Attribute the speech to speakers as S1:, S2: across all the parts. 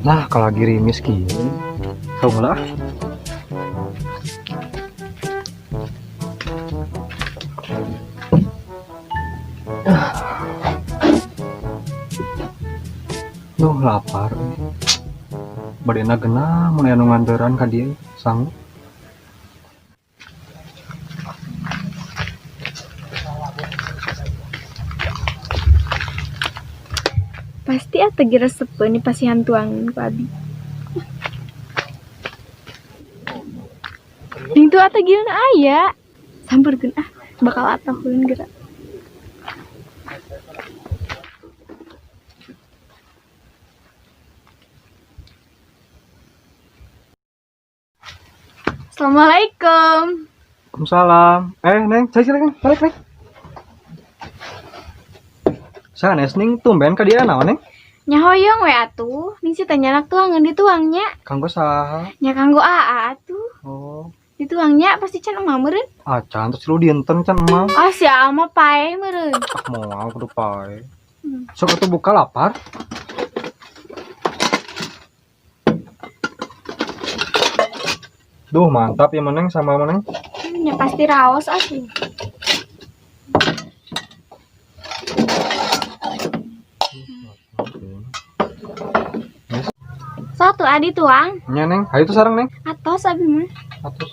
S1: Nah, kalau lagi rimis kieu. Saung lah. Duh, lapar. Badena genah mun aya nu nganteran ka dieu sanggup.
S2: Pasti atuh ge resepeun dipasihan tuangan ku abi. Ning tuh atuh gilna aya. Sampeurkeun ah, bakal atohkeun geura. Assalamualaikum.
S1: Waalaikumsalam. Eh, Neng, saya sini, Neng. Balik, Neng. Sanes ning tumben ka dieu naon, Neng?
S2: Nya hoyong we atuh, ning si teh nyanak tuangan dituangnya.
S1: Kanggo saha?
S2: Nya kanggo aa atuh.
S1: Oh.
S2: Dituangnya pasti can emah meureun.
S1: Acan terus lu dinten can emah.
S2: Ah si aa mah paeh meureun.
S1: Ah moal kudu paeh. Sok atuh buka lapar. Duh, mantap ya meneng sama meneng.
S2: Nya pasti raos atuh. Satu adi tuang.
S1: Nya Neng, hayu tuh sareng Neng.
S2: Atos abi mah.
S1: Atos.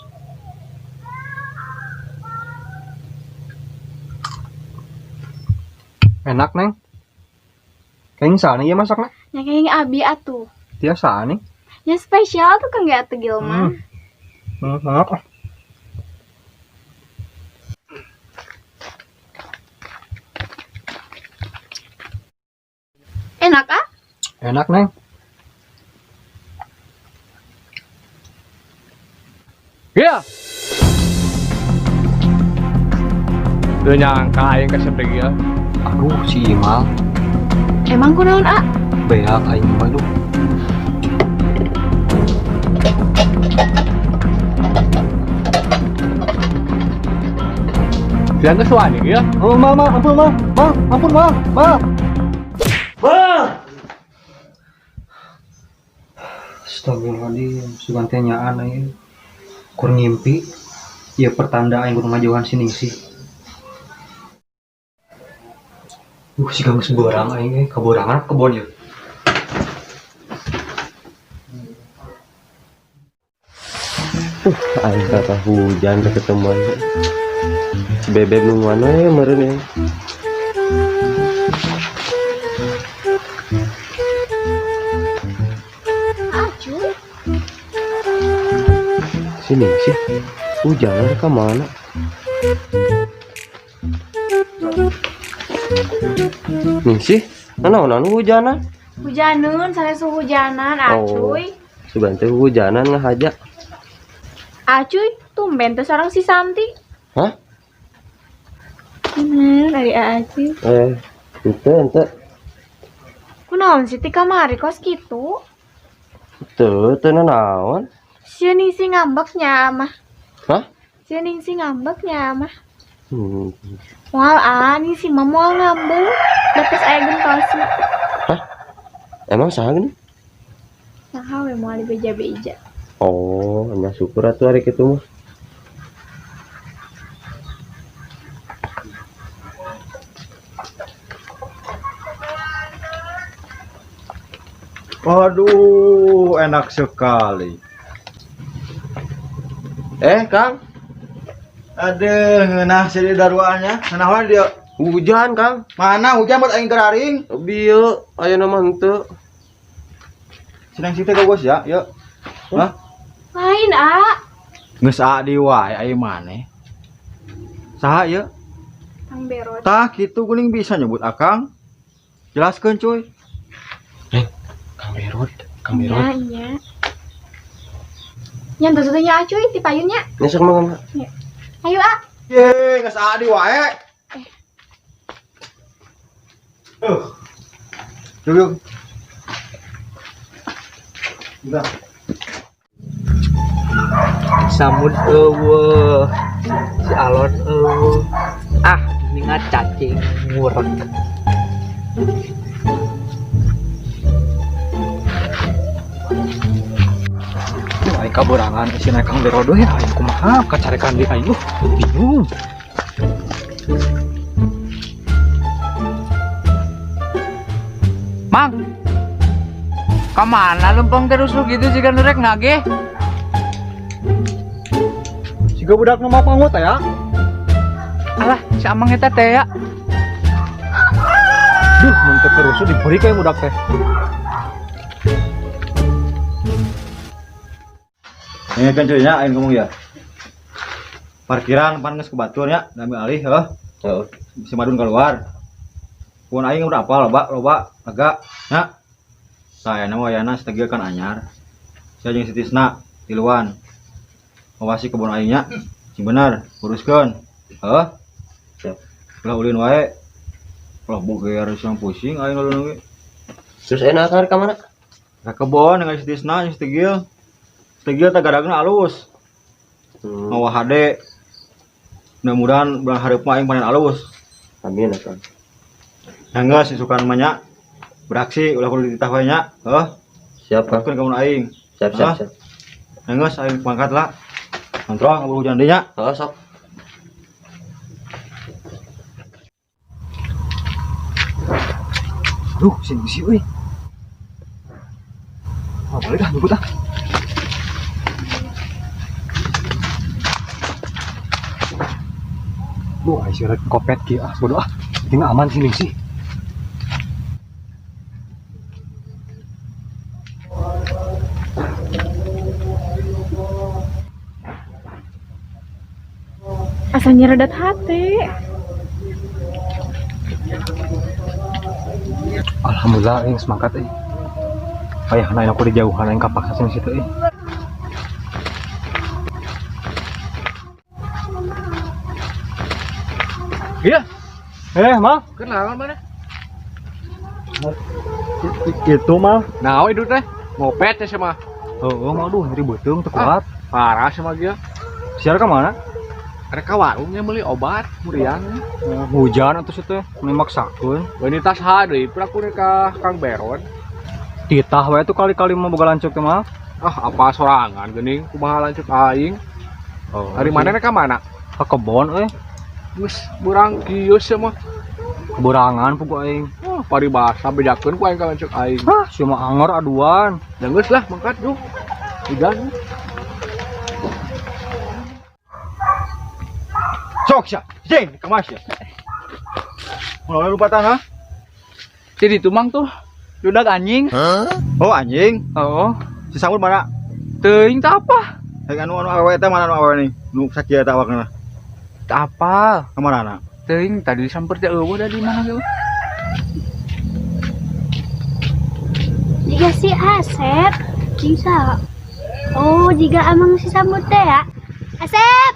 S1: Enak Neng. Kayaknya sana ieu masakna.
S2: Nya kayaknya abi atuh.
S1: Tiasa nih.
S2: Nya spesial tuh kan gak atuh Gilma.
S1: Enak ah.
S2: Enak ah?
S1: Enak Neng.
S3: Ya. Teu nyangka aing kasep deui ya.
S1: Aduh, si Imal.
S2: Emang kunaon, ah?
S1: Beak aing mah duh.
S3: Jangan kesuani ya.
S1: Oh, ma, ma, ampun, ma. Ma, ampun, ma. Ma.
S4: Ma.
S1: Astagfirullahaladzim, sugan teh nyaan aing. Kur ngimpi, ieu pertanda aing kudu ngajauhan si Ningsih. Si geus beurang aing kaborangan kebon ieu.
S4: Aing kata hujan ketemuan. Si Bebek nungguan we meureun euy.
S2: Acuy.
S4: Si Ningsih hujan ka mana? Ningsih, nanaonan hujanan?
S2: Hujaneun, sanes hujanan, acuy.
S4: Oh, sugan teh hujanan ngahaja.
S2: Acuy, tumben teh sareng si Santi.
S4: Hah?
S2: Bener, ari Acuy.
S4: Ente, ente.
S2: Kunaon sih ti kamari kos kitu?
S4: Teu, teu nanaon.
S2: Si Ningsih ngambek nya mah.
S4: Hah?
S2: Si Ningsih ngambek nya mah. Moal ah, Ningsih mah moal ngambek. Betes aya gentosna.
S4: Hah? Emang saha geuning?
S2: Saha we moal dibeja-beja.
S4: Oh, nya syukur atuh ari kitu mah.
S5: Aduh, enak sekali.
S4: Kang.
S5: Aduh, ngeunah sih daruannya. Ngeunah wae dia.
S4: Hujan, Kang.
S5: Mana hujan buat aing keraring?
S4: Bieu, ayeuna mah henteu.
S5: Seneng sih teh bos ya, yuk. Hah?
S2: Lain, A.
S5: Geus A di wae aya maneh. Saha ieu?
S2: Kang Berot.
S5: Tah kitu geuning bisa nyebut Akang. Jelaskeun cuy.
S4: Neng, Kang Berot, Kang Berot.
S2: Nya, nya. Nya entos teh nya cuy ti payun nya.
S4: Nya sok mangga.
S2: Nya. Ayo, A.
S5: Ye, geus A di wae. Yuk, yuk. Udah.
S6: Samud eueuh, si Alon eueuh. Ah, ini cacing ngurek.
S1: Aing kaburangan isina Kang Berodo ya aing kumaha kacarekan di aing bingung.
S6: Mang. Kemana lempeng terus lu gitu jika nurek nagih?
S1: Siga budak nu mau pangut ya.
S6: Alah, si Amang eta teh ya.
S1: Duh, mun teu kerusuh diberi kayak budak teh.
S5: Ini kan cuy nya aing ngomong ya. Parkiran pan geus ke batur nya, diambil alih heuh.
S4: Heeh.
S5: Si Madun keluar. Pun aing udah apa loba loba lega nya. Saya nama wayana setegil kan anyar. Saya jeung si Tisna tiluan. Awasi kebun aing nya. Sing bener, uruskeun. Heuh.
S4: Siap.
S5: Ulah ulin wae. Ulah bogear siang pusing aing lalu ge.
S4: Terus enak kan ka mana?
S5: Ka kebon dengan si Tisna jeung si Tegil. Tegil teh gadagna alus. Mawa hade. Mudah-mudahan bulan hareup mah aing panen alus.
S4: Amin atuh.
S5: Nah geus isukan mah nya. Beraksi ulah kudu dititah wae nya. Heuh.
S4: Siap, Kang.
S5: Uruskeun ka mun aing.
S4: Siap, siap, siap.
S5: Nah geus aing pangkat lah. Kontrol kabur hujan deui nya.
S4: Heeh, sok.
S1: Duh, sing bisi euy. Ah, balik ah, nyebut ah. Duh, aing sih rek kopet kieu ah, bodoh ah. Penting aman sih sih.
S2: Asa nyeredat hati.
S1: Alhamdulillah aing semangat euy. Ayah aing aku dijauhan aing kapaksa sing situ euy.
S3: Iya.
S1: Mal.
S3: Kenalan mana?
S1: Itu mal.
S3: Nah, itu teh ngopet ya sama.
S1: Heeh, mal duh nyeri beuteung teu kuat.
S3: Parah sama dia.
S1: Siar ka mana?
S3: Rek ka warungnya beli obat muriang.
S1: Hujan atuh situ teh, memaksakeun.
S3: Wanita saha deui piraku rek ka Kang Beron.
S1: Titah wae tuh kali-kali mah boga lanceuk teh mah.
S3: Ah, apa sorangan geuning kumaha lanceuk aing.
S1: Oh,
S3: Hari mana rek ka mana?
S1: Ka kebon euy.
S3: Geus burang kieu sia mah.
S1: Keburangan pugu aing.
S3: Wah, paribasa bejakeun ku aing ka lanceuk aing.
S1: Hah, sia mah angor aduan.
S3: Da geus lah mangkat duh. Hujan.
S5: Sok sia. Jeng, kemas ya. Mulai lupa tanah.
S6: Jadi itu Mang tuh ludak anjing.
S5: Oh, anjing.
S6: Oh,
S5: Si Samud mana?
S6: teuing teh apa?
S5: Hei anu anu awewe teh mana anu awewe nih? Nu sakieu teh awakna.
S6: Teu apa?
S5: Kamarana?
S6: Teuing tadi disamper teh eueuh da di mana ge.
S2: Jika si Asep, jeung saha? Oh, jika amang si Samud teh ya. Asep.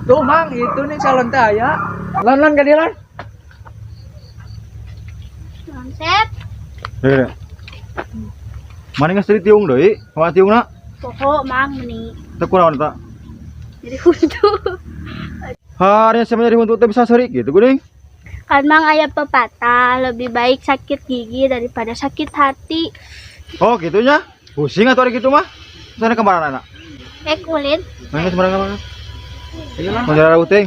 S6: Tuh Mang, itu nih calon teh aya. Lon lon ka dieu lon.
S2: Asep.
S5: Heuh. Mana geus teu tiung deui? Kumaha tiungna?
S2: Poho Mang meni.
S5: Teu kunaon eta?
S2: Jadi huntu.
S5: Hari sama nyari huntu teh bisa seurik gitu geuning.
S2: Kan Mang aya pepatah, lebih baik sakit gigi daripada sakit hati.
S5: Oh, gitunya. Pusing atuh ari kitu mah. Sana ka mana anak?
S2: Kulit.
S5: Mana sembarang ka mana? Iyalah. Mau jalan uting.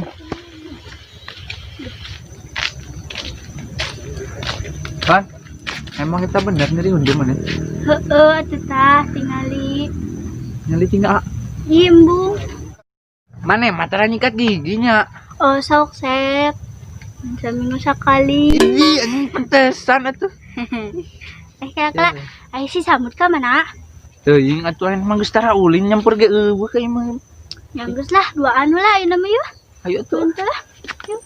S6: Kan? Emang kita bener nyeri huntu mana?
S2: Heeh, atuh tah tingali.
S6: Nyali tinggal.
S2: Jimbung.
S6: Mana matara nyikat giginya?
S2: Oh, sok sep. Seminggu sekali.
S6: Ih, anjing pentesan atuh.
S2: Kira-kira ayo si Samud ka mana?
S6: Teuing atuh aing mah geus tara ulin nyampur ge eueuh ka ieu mah.
S2: Ya geus lah, dua anu lah ieu mah yeuh.
S6: Ayo tuh.
S2: Bentar lah. Yuk.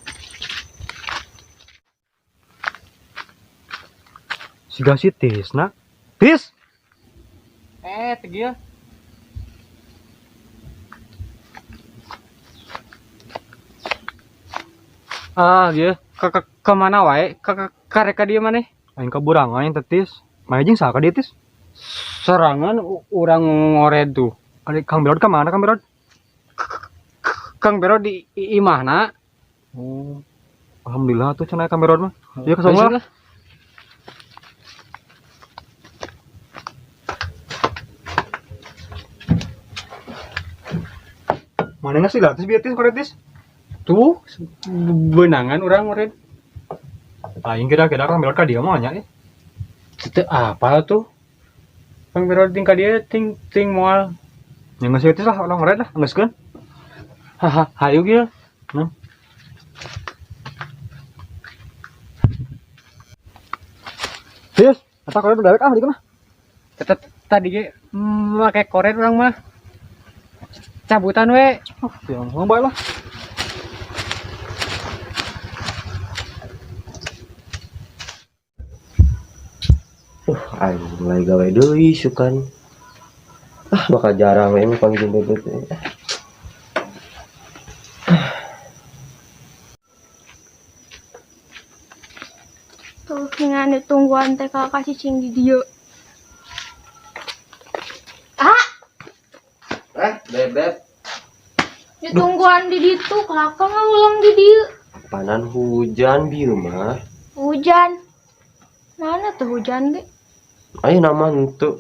S1: Siga si Tisna. Tis.
S6: Tegil.
S1: Ah, ieu ka mana wae? Ka kareka dieu maneh? Aing kaburangan aing teh Tis. Maya jeung saha ka dieu Tis? Sorangan urang ngored tuh. Ari Kang Berod ka mana Kang Berod? Kang Berod di imahna. Oh. Alhamdulillah tuh cenah Kang Berod mah. Ieu ka sono lah. Mana nggak sih lah, terus biar tis koret tis. Tuh, benangan orang ngoret. Aing kira-kira Kang Belot ka dia mah nya eh. Teu apa tuh? Kang Belot ting ka dia ting ting moal. Ya geus tis lah orang ngoret lah, geuskeun. Haha, hayu gil. Nah. Tis, eta koret udah ah di mana? Tadi ge make koret urang mah. Cabutan we. Oh, ya ngomong bae lah.
S4: Aing mulai gawe deui sukan. Ah, bakal jarang we panggil bebek teh.
S2: Tuh, dengan ditungguan teh kakak cicing di dieu. Ah,
S4: Bebek.
S2: Ditungguan di ditu, kakak ngulang di dieu.
S4: Panan hujan bieu mah.
S2: Hujan. Mana tuh hujan ge?
S4: Ayo nama henteu.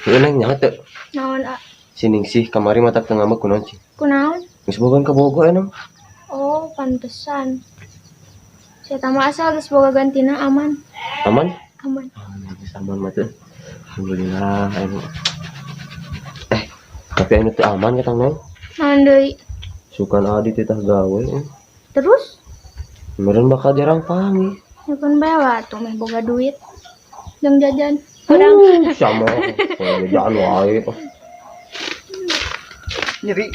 S4: Heuh neng nyaho teu.
S2: Naon a?
S4: Sining sih kamari mata teu ngambek kunaon sih.
S2: Kunaon?
S4: Geus boga ka Bogor emang.
S2: Oh, pantesan. Saya mah asal geus boga gantina aman.
S4: Aman?
S2: Aman.
S4: Geus aman mah teh. Alhamdulillah aing. Tapi anu teu aman ka Neng.
S2: Naon deui?
S4: Sukan adi teh tah gawe.
S2: Terus?
S4: Meureun bakal jarang panggih.
S2: Ya kan bae lah tuh meh boga duit. Jang jajan. Urang
S4: Sama. Jajan wae.
S6: Nyeri.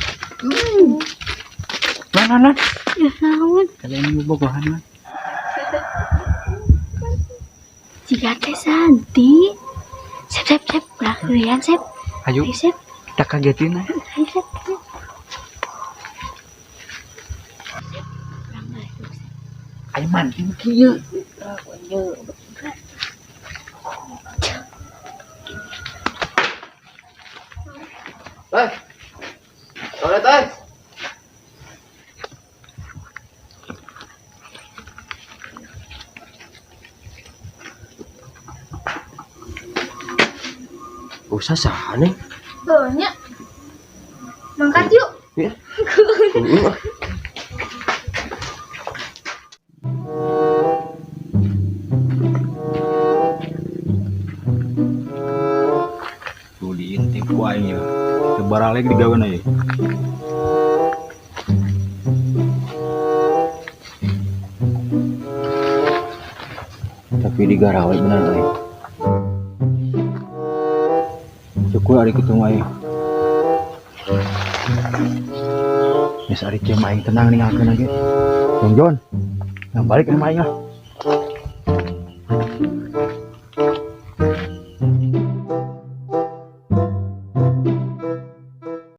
S6: Mana nan?
S2: Ya naon?
S6: Kalian ini bobogohan man.
S2: Jika teh Santi. Sep sep sep, ulah geurian sep.
S6: Ayo.
S2: Ayo sep.
S6: Kita kagetin aja.
S2: Ayo sep.
S6: Ayo man, kieu.
S4: Hei. Sore teh. Usah saha neng?
S2: Banyak. Mangkat yuk.
S4: Iya.
S5: Tuh diintip ku aing ya. Teu baralek digaweun euy.
S4: Tapi digarawe bener euy.
S5: Syukur ari kitu mah euy. Geus ari kieu mah aing tenang ninggalkeun ge. Jong Jon, yang balik mah aing lah.